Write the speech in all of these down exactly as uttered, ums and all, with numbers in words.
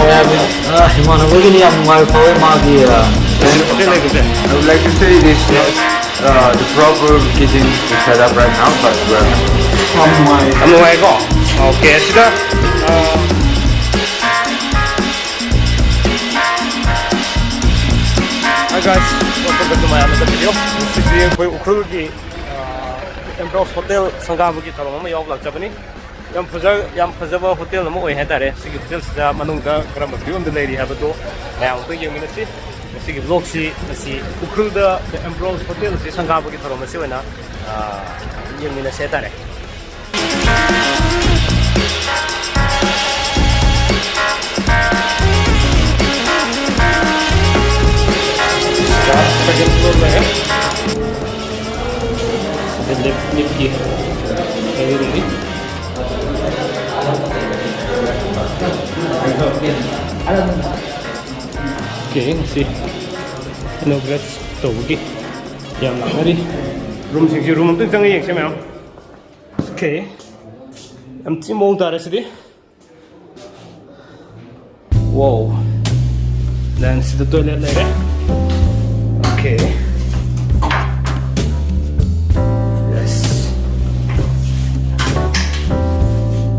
ꯑ, ꯏꯃꯥꯟꯅꯕꯒꯤꯅꯤ ꯌꯥꯝ ꯅꯨꯡꯉꯥꯏꯕ ꯐꯥꯎꯋꯦ ꯃꯥꯒꯤ, ꯑ, ꯍꯣꯇꯦꯜ ꯂꯩꯕꯁꯦ꯫ I would like to say this is, uh, the proper kitchen to set up right now, but we're ꯌꯥꯝ ꯅꯨꯡꯉꯥꯏ꯫ ꯌꯥꯝ ꯅꯨꯡꯉꯥꯏꯀꯣ? Okay, ꯑꯁꯤꯗ, ꯑ, Hi guys, welcome back to my another video. ꯉꯁꯤꯁꯤ ꯑꯩꯈꯣꯏ ꯎꯈ꯭ꯔꯨꯜꯒꯤ, ꯑ, ꯑꯦꯝꯕ꯭ꯔꯣꯁ ꯍꯣꯇꯦꯜ ꯁꯪꯒꯥꯕꯒꯤ ꯊꯧꯔꯝ ꯑꯃ ꯌꯥꯎꯕ ꯂꯥꯛꯆꯕꯅꯤ꯫ ꯌꯥꯝ ꯐꯖ-, ꯌꯥꯝ ꯐꯖꯕ ꯍꯣꯇꯦꯜ ꯑꯃ ꯑꯣꯏ ꯍꯥꯏꯇꯥꯔꯦ꯫ ꯁꯤꯒꯤ ꯍꯣꯇꯦꯜꯁꯤꯗ ꯃꯅꯨꯡꯗ ꯀꯔꯝꯕ ꯐꯤꯕꯝꯗ ꯂꯩꯔꯤ ꯍꯥꯏꯕꯗꯨ ꯃꯌꯥꯝ ꯑꯃꯨꯛꯇ ꯌꯦꯡꯃꯤꯟꯅꯁꯤ꯫ ꯉꯁꯤꯒꯤ vlogꯁꯤ ꯉꯁꯤ ꯎꯈ꯭ꯔꯨꯜꯗ The Ambrose Hotelꯁꯤ ꯁꯪꯒꯥꯕꯒꯤ ꯊꯧꯔꯝ ꯑꯁꯤ ꯑꯣꯏꯅ, ꯑ, ꯌꯦꯡꯃꯤꯟꯅꯁꯤ ꯍꯥꯏꯇꯥꯔꯦ꯫ Second floor ꯂꯩꯔꯦ꯫ ꯁꯤꯗ left, leftꯀꯤ ꯂꯩꯔꯤ꯫ Okay, ꯉꯁꯤ inaugurate ꯇꯧꯕꯒꯤ ꯌꯥꯝ ꯂꯥꯛꯅꯔꯤ꯫ Roomꯁꯤꯡꯁꯤ, room ꯑꯝꯇꯪ ꯆꯪꯉ ꯌꯦꯡꯁꯦ ꯃꯌꯥꯝ꯫ Okay, ꯌꯥꯝ ꯊꯤ ꯃꯑꯣꯡ ꯇꯥꯔꯦ ꯁꯤꯗꯤ꯫ Wow. Then ꯁꯤꯗ toilet ꯂꯩꯔꯦ꯫ Okay. Yes.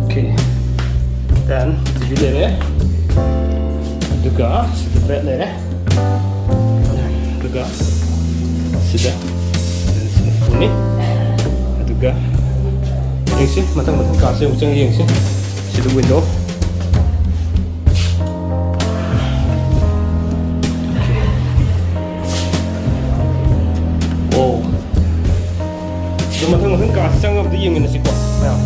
Okay. Then T V ꯂꯩꯔꯦ꯫ ꯑꯗꯨꯒ ꯁꯤꯗ bed ꯂꯩꯔꯦ꯫ ꯑꯗꯨꯒ ꯁꯤꯗ ꯁꯤꯅ ꯎꯄꯨꯅꯤ꯫ ꯑꯗꯨꯒ ꯌꯦꯡꯁꯤ, ꯃꯊꯪ ꯃꯊꯪ ꯀꯥꯁꯦ ꯑꯃꯨꯛ ꯆꯪꯉ ꯌꯦꯡꯁꯤ꯫ ꯁꯤꯗ window꯫ ꯑꯣ꯫ ꯑꯗꯨ ꯃꯊꯪ ꯃꯊꯪ ꯀꯥꯁꯦ ꯆꯪꯉꯕꯗꯤ ꯌꯦꯡꯃꯤꯟꯅꯁꯤꯀꯣ, ꯃꯌꯥꯝ꯫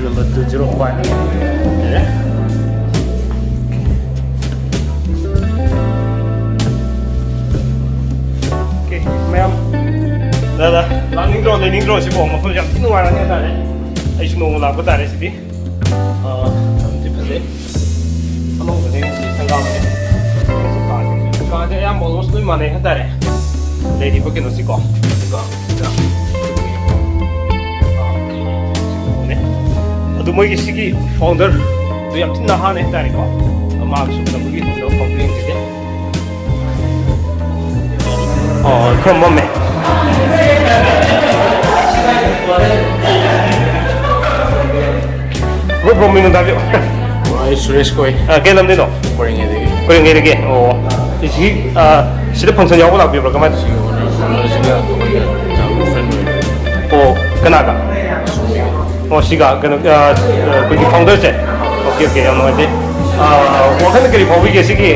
Number two zero five ꯂꯩꯔꯦ꯫ Okay, ꯃꯌꯥꯝ꯫ ꯗꯥꯗꯥ, ꯂꯥꯛꯅꯤꯡꯗ꯭ꯔꯣ, ꯂꯩꯅꯤꯡꯗ꯭ꯔꯣ? ꯁꯤꯕꯨ ꯃꯐꯝ ꯌꯥꯝ ꯊꯤ ꯅꯨꯡꯉꯥꯏꯔꯅꯤ ꯍꯥꯏꯇꯥꯔꯦ꯫ ꯑꯩꯁꯨ ꯅꯣꯡꯃ ꯂꯥꯛꯄ ꯇꯥꯔꯦ ꯁꯤꯗꯤ꯫ ꯑꯥ, ꯌꯥꯝ ꯊꯤ ꯐꯖꯩ꯫ ꯑꯅꯧꯕꯅꯦ ꯁꯤ ꯁꯪꯒꯥꯕꯅꯦ꯫ ꯀꯥꯁꯦ ꯑꯌꯥꯝꯕ almost ꯂꯣꯏ ꯃꯥꯟꯅꯩ ꯍꯥꯏꯇꯥꯔꯦ꯫ ꯂꯩꯔꯤꯕ ꯀꯩꯅꯣꯁꯤꯀꯣ꯫ ꯑꯗꯨꯒ ꯁꯤꯗ, ꯑꯥ, ꯑꯗꯨ ꯃꯣꯏꯒꯤ ꯁꯤꯒꯤ ꯐꯥꯎꯟꯗꯔꯗꯨ ꯌꯥꯝ ꯊꯤꯅ ꯅꯍꯥꯅꯦ ꯍꯥꯏꯇꯥꯔꯦꯀꯣ꯫ ꯃꯥꯒꯁꯨ ꯎꯅꯕꯒꯤ ꯐꯥꯎꯟꯗꯔ ꯌꯦꯡꯖꯒꯦ꯫ ꯑꯣ, ꯈꯔ ꯃꯝꯃꯦ꯫ ꯕ꯭ꯔꯣ, ꯕ꯭ꯔꯣ, ꯃꯤꯡ ꯑꯝꯇ ꯍꯥꯏꯕꯤꯌꯨ꯫ ꯑꯩ ꯁꯨꯔꯦꯁ ꯀꯧꯏ꯫ ꯑ, ꯀꯩ ꯂꯝꯗꯩꯅꯣ? ꯀꯣꯏꯔꯦꯡꯒꯩꯗꯒꯤ꯫ ꯀꯣꯏꯔꯦꯡꯒꯩꯗꯒꯤ? ꯑꯣ꯫ ꯁꯤ, ꯑ, ꯁꯤꯗ ꯐꯪꯁꯟ ꯌꯥꯎꯕ ꯂꯥꯛꯄꯤꯕ꯭ꯔꯥ? ꯀꯃꯥꯏꯅ? ꯁꯤꯒꯤ ꯑꯣꯅꯔꯁꯤꯅ ꯑꯩꯈꯣꯏꯒ ꯌꯥꯝꯅ ꯐ꯭ꯔꯦꯟ ꯑꯣꯏ꯫ ꯑꯣ, ꯀꯅꯥꯒ? ꯑꯣ, ꯁꯤꯒ ꯀꯩꯅꯣ, ꯑ, ꯑꯩꯈꯣꯏꯒꯤ ꯐꯥꯎꯟꯗꯔꯁꯦ? ꯑꯣꯀꯦ, ꯑꯣꯀꯦ, ꯌꯥꯝ ꯅꯨꯡꯉꯥꯏꯖꯩ꯫ ꯑ, ꯋꯥꯈꯜꯗ ꯀꯔꯤ ꯐꯥꯎꯕꯤꯒꯦ ꯁꯤꯒꯤ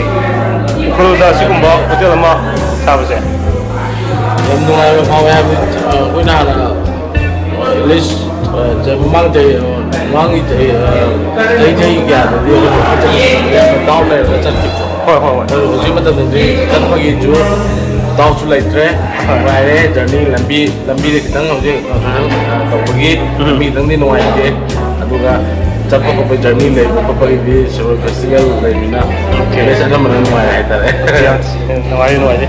ꯎꯈ꯭ꯔꯨꯜꯗ ꯁꯤꯒꯨꯝꯕ ꯍꯣꯇꯦꯜ ꯑꯃ ꯁꯥꯕꯁꯦ? ꯌꯥꯝ ꯅꯨꯡꯉꯥꯏꯕ ꯐꯥꯎꯋꯦ ꯍꯥꯏꯕꯗꯤ, ꯑ, ꯑꯩꯈꯣꯏꯅ ꯍꯥꯟꯅ, ꯑ, ꯏꯪꯂꯤꯁ, ꯑ, ꯆ-, ꯃꯃꯥꯡ ꯆꯍꯤ, ꯑ, ꯃꯃꯥꯡꯒꯤ ꯆꯍꯤ, ꯑ, ꯆꯍꯤ, ꯆꯍꯤ ꯀꯌꯥꯗꯗꯤ ꯑꯩꯈꯣꯏ ꯌꯥꯝꯅ ꯗꯥꯎꯟ ꯂꯩꯔꯒ ꯆꯠꯈꯤꯕꯗꯣ꯫ ꯍꯣꯏ, ꯍꯣꯏ, ꯍꯣꯏ꯫ ꯑꯗꯨ ꯍꯧꯖꯤꯛ ꯃꯇꯝꯗꯗꯤ ꯆꯠꯄꯒꯤꯁꯨ ꯗꯥꯎꯁꯨ ꯂꯩꯇ꯭ꯔꯦ, ꯍꯣꯏ꯫ ꯅꯨꯡꯉꯥꯏꯔꯦ, ꯖꯔꯅꯤ ꯂꯝꯕꯤ, ꯂꯝꯕꯤꯗ ꯈꯤꯇꯪ ꯍꯧꯖꯤꯛ ꯈꯤꯇꯪ, ꯑ, ꯇꯧꯕꯒꯤ ꯎꯝ꯫ ꯂꯝꯕꯤ ꯈꯤꯇꯪꯗꯤ ꯅꯨꯡꯉꯥꯏꯇꯦ꯫ ꯑꯗꯨꯒ ꯆꯠꯄ ꯈꯣꯠꯄ ꯖꯔꯅꯤ ꯂꯩꯕ ꯈꯣꯠꯄꯒꯤꯗꯤ ꯁꯤꯔꯣꯏ ꯐꯦꯁꯇꯤꯚꯦꯜ ꯂꯩꯕꯅꯤꯅ ꯑꯣꯀꯦ꯫ ꯕꯦꯁ ꯑꯅꯝꯕꯅ ꯅꯨꯡꯉꯥꯏꯔꯦ ꯍꯥꯏꯇꯥꯔꯦ꯫ ꯌꯥꯝ ꯅꯨꯡꯉꯥꯏꯔꯦ, ꯅꯨꯡꯉꯥꯏꯔꯦ꯫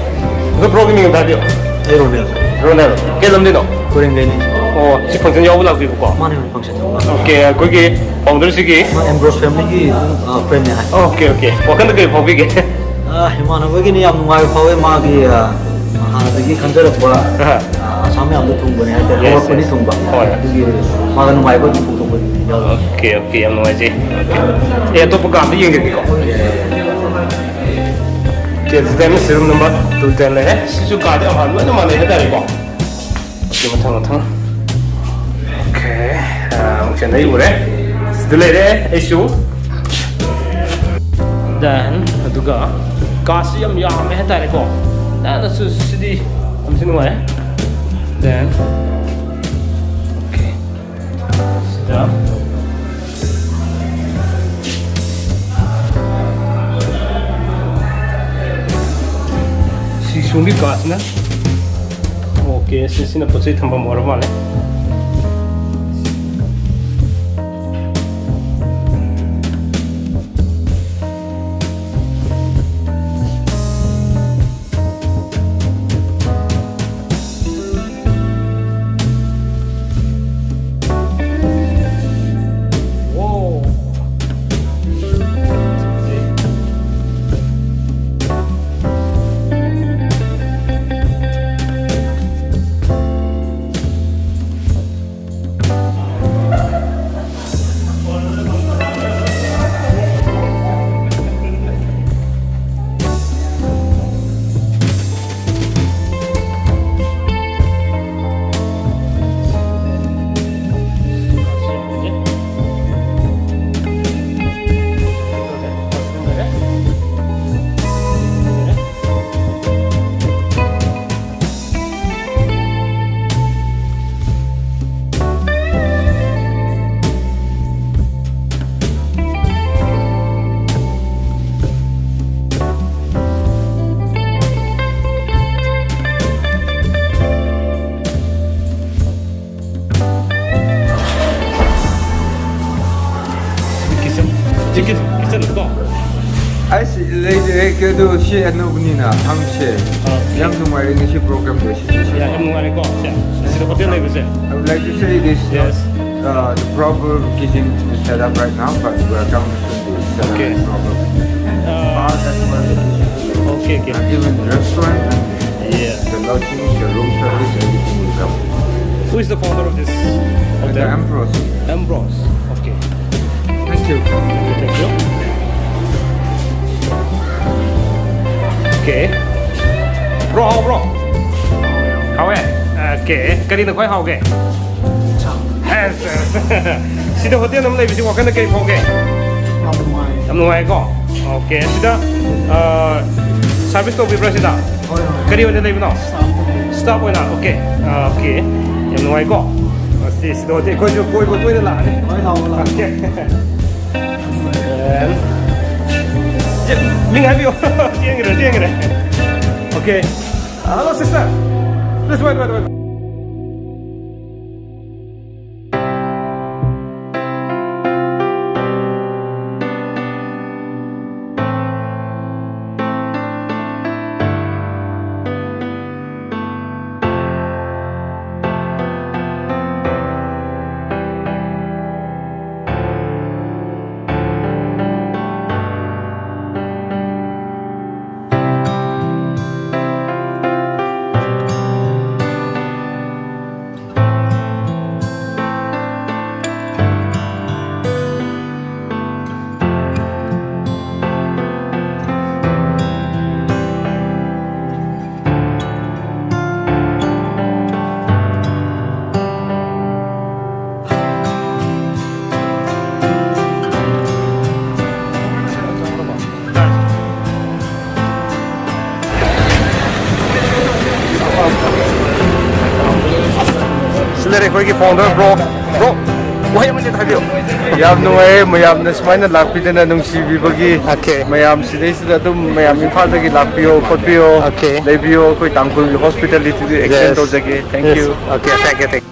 ꯑꯗꯣ ꯕ꯭ꯔꯣꯒꯤ ꯃꯤꯡ ꯑꯝꯇ ꯍꯥꯏꯕꯤꯌꯨ꯫ ꯑꯩ ꯔꯣꯅꯦꯜ꯫ ꯔꯣꯅꯦꯜ, ꯀꯩ ꯂꯝꯗꯩꯅꯣ? ꯀꯣꯏꯔꯦꯡꯒꯩꯅꯤ꯫ ꯑꯣ, ꯁꯤ ꯐꯪꯁꯟ ꯌꯥꯎꯕ ꯂꯥꯛꯄꯤꯕꯀꯣ? ꯃꯥꯅꯦ, ꯃꯥꯅꯦ, ꯐꯪꯁꯟ ꯌꯥꯎꯕ ꯂꯥꯛꯄ꯫ ꯑꯣꯀꯦ, ꯑꯩꯈꯣꯏꯒꯤ ꯐꯥꯎꯟꯗꯔꯁꯤꯒꯤ? ꯃꯥ ꯑꯦꯝꯕ꯭ꯔꯣꯁ ꯐꯦꯃꯤꯂꯤꯒꯤ, ꯑ, ꯐ꯭ꯔꯦꯟꯅꯦ ꯍꯥꯏ꯫ Okay, okay. ꯋꯥꯈꯜꯗ ꯀꯔꯤ ꯐꯥꯎꯕꯤꯒꯦ? ꯑ, ꯏꯃꯥꯟꯅꯕꯒꯤꯅꯤ, ꯌꯥꯝ ꯅꯨꯡꯉꯥꯏꯕ ꯐꯥꯎꯋꯦ꯫ ꯃꯥꯒꯤ, ꯑ, ꯍꯥꯟꯅꯗꯒꯤ ꯈꯟꯖꯔꯛꯄ, ꯑꯍ꯫ ꯑ, ꯑꯁꯥ ꯃꯌꯥꯝꯗꯣ ꯊꯨꯡꯕꯅꯦ ꯍꯥꯏꯇꯥꯔꯦ꯫ ꯌꯦꯁ, ꯍꯧꯔꯛꯄꯅꯤ ꯌꯦꯁ꯫ ꯊꯨꯡꯕ꯫ ꯍꯣꯏ꯫ ꯑꯗꯨꯒꯤ ꯃꯥꯒ ꯅꯨꯡꯉꯥꯏꯕ ꯑꯗꯨꯝ ꯐꯣꯡꯗꯣꯛꯄ ꯌꯥꯎꯋꯦ꯫ ꯑꯣꯀꯦ, ꯑꯣꯀꯦ, ꯌꯥꯝ ꯅꯨꯡꯉꯥꯏꯖꯩ꯫ ꯑꯦ, ꯑꯇꯣꯞꯄ ꯀꯥ ꯑꯝꯇ ꯌꯦꯡꯖꯒꯦꯀꯣ꯫ ꯌꯥꯏ, ꯌꯥꯏ, ꯌꯥꯏ꯫ ꯑꯣꯀꯦ, ꯑꯗꯨꯗꯤ ꯁꯤ ꯔꯨꯝ ꯅꯝꯕꯔ ꯇꯨ ꯇꯦꯟ ꯂꯩꯔꯦ꯫ ꯁꯤꯁꯨ ꯀꯥꯗꯤ ꯌꯥꯝ ꯂꯣꯏꯅ ꯃꯥꯟꯅꯩ ꯍꯥꯏꯇꯥꯔꯦꯀꯣ꯫ ꯑꯣꯀꯦ, ꯃꯊꯪ, ꯃꯊꯪ꯫ ꯑꯣꯀꯦ, ꯑꯥ, ꯑꯃꯨꯛ ꯆꯦꯟꯗꯩ ꯎꯔꯦ꯫ ꯁꯤꯗ ꯂꯩꯔꯦ ꯑꯩꯁꯨ꯫ Then, ꯑꯗꯨꯒ ꯀꯥꯁꯤ ꯌꯥꯝ ꯌꯥꯝꯃꯦ ꯍꯥꯏꯇꯥꯔꯦꯀꯣ꯫ Then, ꯑꯁꯤ-, ꯁꯤꯗꯤ ꯌꯥꯝ ꯊꯤ ꯅꯨꯡꯉꯥꯏ꯫ Then, okay. ꯁꯤꯗ ꯁꯤ ꯁꯣꯝꯒꯤ ꯀꯥꯁꯤꯅ, ꯑꯣꯀꯦ, ꯁꯤ, ꯁꯤꯅ ꯄꯣꯠ ꯆꯩ ꯊꯝꯐꯝ ꯑꯣꯏꯔ ꯃꯥꯜꯂꯦ꯫ Kitchen, kitchen ꯀꯣ꯫ ꯑꯩꯁ, ꯂꯩꯇꯦ, ꯀꯩꯅꯣ, ꯁꯤ ꯑꯅꯧꯕꯅꯤꯅ ꯍꯪꯁꯦ꯫ ꯑꯣꯀꯦ꯫ ꯌꯥꯝ ꯅꯨꯡꯉꯥꯏꯔꯦ ꯉꯁꯤ program ꯂꯣꯏꯁꯤꯟꯕꯁꯦ꯫ ꯌꯥ, ꯌꯥꯝ ꯅꯨꯡꯉꯥꯏꯔꯦꯀꯣ, ꯁꯦ꯫ ꯁꯤꯗ hotel ꯂꯩꯕꯁꯦ꯫ I would like to say this, yes, uh, the proper kitchen is set up right now, but we are coming to the setup, okay, problem. Uh, bar as well. Okay, okay. And even restaurant and, yeah, the lodging, the room service, everything will come. Who is the founder of this hotel? The Ambrose. Ambrose. Okay. Thank you. Thank you, thank you. Okay. Bro, ꯍꯥꯎꯕ꯭ꯔꯣ? ꯍꯥꯎꯋꯦ? Okay. ꯀꯔꯤꯅ ꯈ꯭ꯋꯥꯏ ꯍꯥꯎꯒꯦ? ꯑꯁ, ꯁꯤꯗ hotel ꯑꯃ ꯂꯩꯕꯁꯤ ꯋꯥꯈꯜꯗ ꯀꯔꯤ ꯐꯥꯎꯒꯦ? ꯌꯥꯝ ꯅꯨꯡꯉꯥꯏ꯫ ꯌꯥꯝ ꯅꯨꯡꯉꯥꯏꯀꯣ? Okay. ꯁꯤꯗ, ꯑ, service ꯇꯧꯕꯤꯕ꯭ꯔꯥ ꯁꯤꯗ? ꯍꯣꯏ, ꯍꯣꯏ꯫ ꯀꯔꯤ ꯑꯣꯏꯅ ꯂꯩꯕꯅꯣ? Staff ꯑꯣꯏꯅ꯫ Okay. ꯑ, okay. ꯌꯥꯝ ꯅꯨꯡꯉꯥꯏꯀꯣ? ꯑꯁꯤ, ꯁꯤꯗ hotel ꯑꯩꯈꯣꯏꯁꯨ ꯀꯣꯏꯕ ꯇꯣꯏꯅ ꯂꯥꯛꯑꯅꯤ꯫ ꯍꯣꯏ, ꯂꯥꯛꯑꯣ, ꯂꯥꯛꯑꯣ꯫ Okay. And, ꯃꯤꯡ ꯍꯥꯏꯕꯤꯌꯨ꯫ ꯊꯦꯡꯈ꯭ꯔꯦ, ꯊꯦꯡꯈ꯭ꯔꯦ꯫ Okay. Hello, sister. Please wait, wait, wait. ꯁꯤ ꯂꯩꯔꯦ ꯑꯩꯈꯣꯏꯒꯤ founder, bro꯫ Bro, ꯋꯥꯍꯩ ꯑꯃꯅꯤ ꯍꯥꯏꯕꯤꯌꯨ꯫ ꯌꯥꯝ ꯅꯨꯡꯉꯥꯏꯌꯦ, ꯃꯌꯥꯝꯅ ꯁꯨꯃꯥꯏꯅ ꯂꯥꯛꯄꯤꯗꯅ ꯅꯨꯡꯁꯤꯕꯤꯕꯒꯤ꯫ Okay. ꯃꯌꯥꯝ ꯁꯤꯗꯩꯁꯤꯗ ꯑꯗꯨꯝ ꯃꯌꯥꯝ ꯏꯝꯐꯥꯜꯗꯒꯤ ꯂꯥꯛꯄꯤꯌꯣ, ꯈꯣꯠꯄꯤꯌꯣ, okay, ꯂꯩꯕꯤꯌꯣ꯫ ꯑꯩꯈꯣꯏ ꯇꯥꯡꯈꯨꯜꯒꯤ hospitality ꯗꯨ extend, yes, ꯇꯧꯖꯒꯦ꯫ Thank, yes, you. Okay, thank you, thank you.